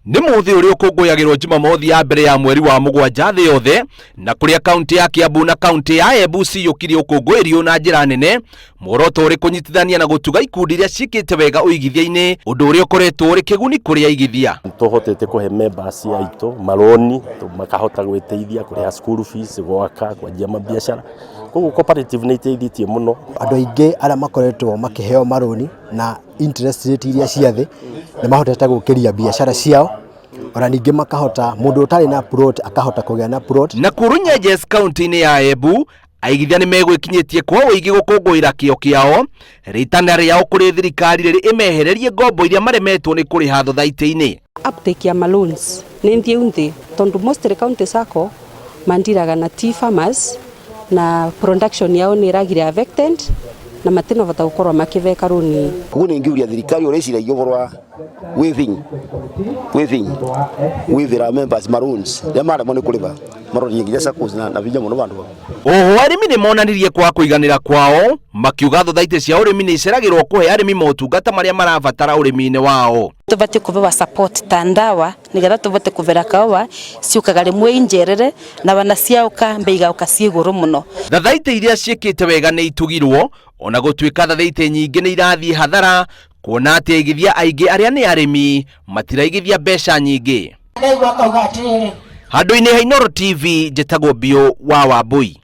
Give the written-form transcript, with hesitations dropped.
Nĩ mũthĩ ũrĩa ũkũngũyagĩrwo Jumamothi ya mbere ya mweri wa mũgwanja thĩ yothe, na kũrĩa kaunti ya Kiambu na kaunti ya Embu ciyũkirie ũkũngũĩri ũyũ na njĩra nene, muoroto ũrĩ kũnyitithania na gũtuga ikundi iria ciĩkĩte wega ũigithia-inĩ, ũndũ ũrĩa ũkoretwo ũrĩ kĩguni kũrĩ aigithia. Tũhotete kũhe members aitũ maroni makahota gwĩteithia kũrĩha school fees, gwaka, kwanjia mabiacara. Koguo cooperative nĩ iteithĩtie mũno. Andũ aingĩ arĩa makoretwo makĩheo marũni na interest rate iria cia thĩ nĩ mahotete gũkĩria biacara ciao ona ningĩ makahota mũndũ ũtarĩ na plot akahota kũgĩa na plot. Nakuo Runyenjes kaunti-inĩ ya Embu, aigithia nĩ megwĩkinyĩtie kwa ũingĩ gũkũngũĩra kĩo kĩao, rĩtana rĩao kũrĩ thirikari rĩrĩ ĩmehererie ngombo iria maremetwo nĩ kũrĩha thothaitĩ-inĩ. Uptake ya maloans nĩ nthiu nthi tondu mostly county sacco mandiraga na tea farmers na production yao nĩ ĩragire affected na matinavota gukorwo makiveka runi. Koguo nĩ ngĩũria thirikari ũrĩa ĩciragia ũhoro wa waiving waiving waivĩra members ma loans rĩrĩa maremwo nĩ kũrĩha marorie nginya SACCOs na na vinya mũno vandũ hau. Oho arĩmi nĩ monanirie kwaga kũiganĩra kwao makiuga thothaitĩ cia ũrĩmi nĩ iceragĩrwo kũhe arĩmi motungata marĩa marabatara ũrĩmi-inĩ wao. Tubatie kubewa support ta ndawa nigetha tubote kuvera kawa ciukaga rimwe injerere na wana ciauka mbei igauka ci iguru muno. Thathaitĩ iria ciĩkĩte wega nĩ itugirwo ona gũtuĩka thathaitĩ nyingĩ nĩ irathiĩ hathara kuona atĩ aigithia aingĩ arĩa nĩ arĩmi matiraigithia mbeca nyingĩ. Handũ-inĩ ha Inooro TV njĩtagwo Biũ wa Wambui.